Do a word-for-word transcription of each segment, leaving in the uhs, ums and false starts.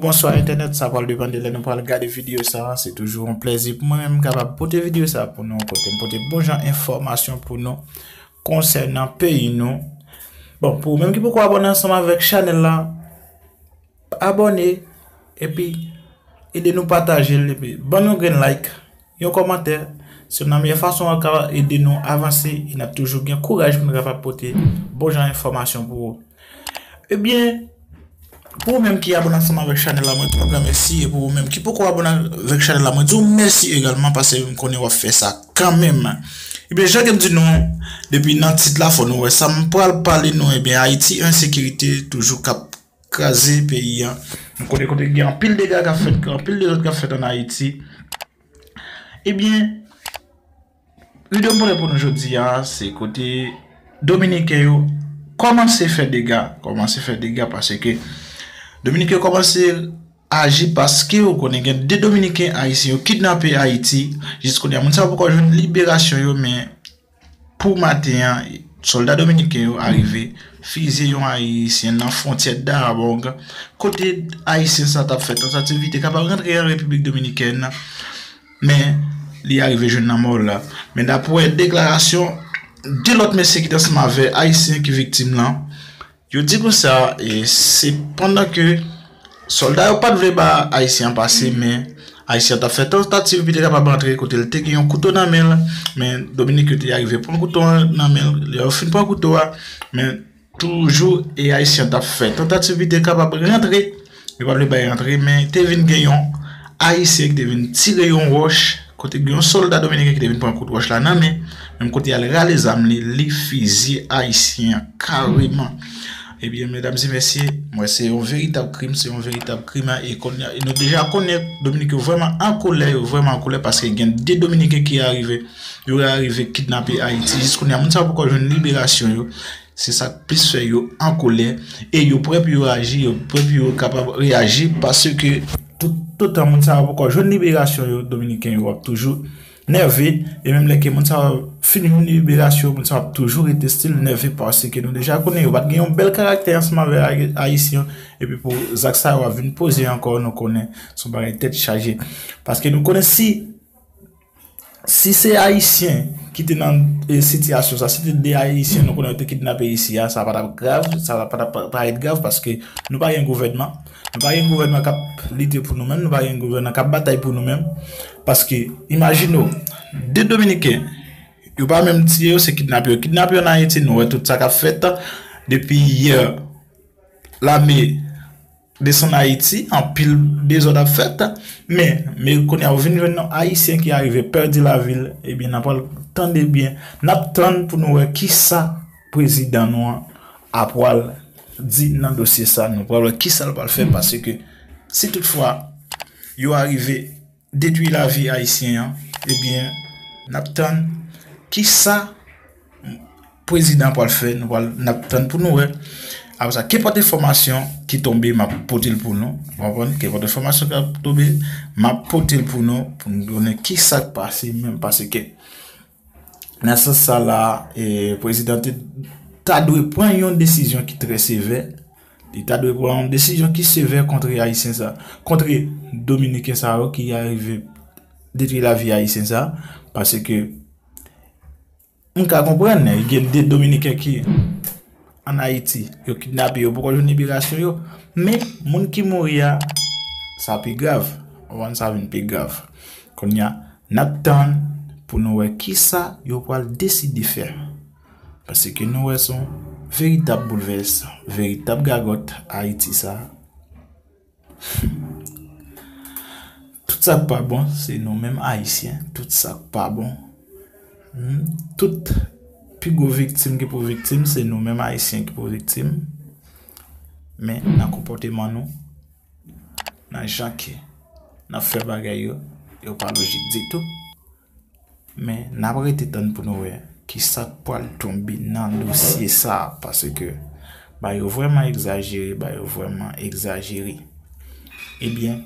Bonswa entènèt, sa pral depann de lè nou pral gade videyo sa a. Se toujou yon plèzi pou mwen menm kapab pote videyo sa a pou nou, kote m pote bon jan enfòmasyon pou nou konsènan peyi nou. Bon, pou ou menm ki poko abòne ansanm avèk chanèl la, abòne, epi ede nou pataje l, epi ban nou grenn like, yon kòmantè. Se yon nan meyè fason w ka ede nou avanse, e n ap toujou gen kouraj pou nou kapab pote bon jan enfòmasyon pou ou. Ebyen, pou ou menm ki abòne ansanm avèk chanèl la, mwen di w gran mèsi. E pou ou menm ki poko abòne avèk chanèl la, mwen di w mèsi egalman, paske m konnen w ap fè sa kanmenm. Ebyen, jan ke m di nou depi nan tit la, fò nou wè sa m pral pale nou. Ebyen, Ayiti, ensekirite toujou k ap kraze peyi a. Nou konnen kote gen anpil dega k ap fèt, anpil dezòd k ap fèt ann Ayiti. Ebyen, videyo m pote pou nou jodi a, se kote Dominiken yo kòmanse fè dega, kòmanse fè dega, paske Dominiken yo kòmanse aji, paske ou konnen gen de Dominiken Ayisyen yo kidnape Ayiti. Jis kounye a, moun sa yo poko jwenn liberasyon yo, men pou maten an, sòlda dominiken yo arive fizye yon Ayisyen nan fwontyè Darabong, kote Ayisyen sa t ap fè tantativ pou te kapab rantre an Repiblik Dominikèn, men li arive jwenn lanmò l la. Men dapre deklarasyon de lòt mesye ki te ansanm avè Ayisyen ki viktim lan, yo di konsa, e se pandan ke sòlda yo pa t vle ba Ayisyen an pase, men Ayisyen an t ap fè tantativ pou li te kapab antre, kote l te gen yon kouto nan men l, men Dominik yo te arive pran kouto an nan men l. Lè yo fin pran kouto a, men toujou, e Ayisyen an t ap fè tantativ pou li te kapab rantre, yo pa t vle ba l rantre, men te vin gen yon Ayisyen ki te vin tire yon wòch, kote gen yon sòlda dominiken ki te vin pran kout wòch la nan men, menm kote al rale zam li, li fizye Ayisyen an kareman. Ebyen, medam e mesye, mwen, se yon veritab krim, se yon veritab krim, e kounye a, e nou deja konnen Dominik yo vrèman an kolè, yo vrèman an kolè, paske gen de Dominiken ki arive, yo arive kidnape Ayiti. Jis kounye a, moun sa yo poko jwenn liberasyon yo. Se sa k plis fè yo an kolè, e yo prè pou yo aji, yo prè pou yo kapab reyaji, paske tout, toutan moun sa yo poko jwenn liberasyon yo, Dominiken yo ap toujou nève, e menm lè ke moun sa yo fin jwenn liberasyon, moun sa yo ap toujou rete still nève, paske nou deja konnen yo pa t gen yon bèl karaktè ansanm avè Ay-, Ayisyen, epi pou zak sa yo ap vin poze ankò, nou konnen se yon bagay tèt chaje. Paske nou konnen si, si se Ayisyen ki te nan, e, sitiyasyon sa, si te de Ayisyen nou konnen yo te kidnape isi a, sa pa t ap grav, sa pa t ap parèt grav, paske nou pa gen gouvènman. Nou pa gen gouvènman k ap lite pou nou menm, nou pa gen gouvènman k ap batay pou nou menm. Paske, imajine w, de Dominiken, yo pa menm tiye yo, se kidnape yo. Kidnape yo ann Ayiti, nou wè tout sa k ap fèt. Depi yè, lame desann Ayiti, anpil dezòd ap fèt. Men, men kounye a, ou vin jwenn yon Ayisyen ki arive pèdi lavi l, ebyen, n ap pral tande byen. N ap tann pou nou wè kisa prezidan nou an ap pral di nan dosye sa. Nou pral wè kisa l pral fè, paske si toutfwa yo arive detwi lavi Ayisyen an, ebyen, n ap tann kisa prezidan pral fè, nou pral, n ap tann pou nou wè. Apre sa, kenpòt enfòmasyon ki tonbe, m ap pote l pou nou. Ou konprann? Kenpòt enfòmasyon ki ap tonbe, m ap pote l pou nou, pou nou konnen kisa k pase menm, paske nan sans sa la, e, prezidan te, ta dwe pran yon desizyon ki trè sevè. Li ta dwe pran yon desizyon ki sevè kont Ayisyen sa, kont Dominiken sa yo ki arive detwi lavi Ayisyen sa, paske m ka konprann, gen de Dominiken ki ann Ayiti, yo kidnape, yo poko jwenn liberasyon yo, men moun ki mouri a, sa pi grav, ou konprann, sa vin pi grav. Kounye a, n ap tann pou nou wè kisa yo pral deside fè. Paske nou wè se yon veritab boulvès, veritab gagòt Ayiti sa. Tout sa k pa bon, se nou menm Ayisyen. Tout sa k pa bon. Hmm. Tout pi gwo viktim ki pou viktim, se nou menm Ayisyen ki pou viktim. Men nan konpòteman nou, nan jan ke n ap fè bagay yo, yo pa lojik ditou. Men, n ap rete tann pou nou wè kisa k pral tonbe nan dosye sa a, paske bagay yo vrèman egzajere, bagay yo vrèman egzajere. Ebyen,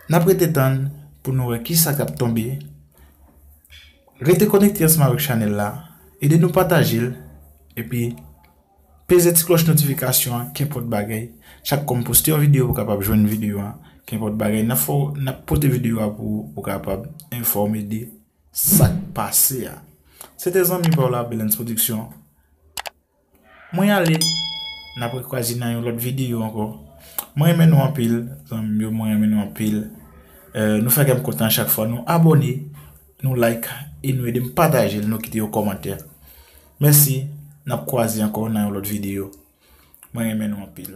n ap rete tann pou nou wè kisa k ap tonbe. Rete konekte ansanm avèk chanèl la, ede nou pataje l, epi Peze ti klòch notifikasyon an, kenpòt bagay. Chak kou m poste yon videyo, ou kapab jwenn videyo a. Kenpòt bagay, n ap fè w, n ap pote videyo a pou ou, pou w kapab enfòme de sa k pase a. Se te zanmi pa w la, Belens Production. Mwen ale, n ap rekwaze nan yon lòt videyo ankò. Mwen renmen nou anpil, zanmi m yo, mwen renmen nou anpil. Eh, nou fè kè m kontan chak fwa nou abòne, nou like, e nou ede m pataje l, nou kite yon kòmantè. Mèsi, n ap kwaze ankò nan yon lòt videyo. Mwen renmen nou anpil.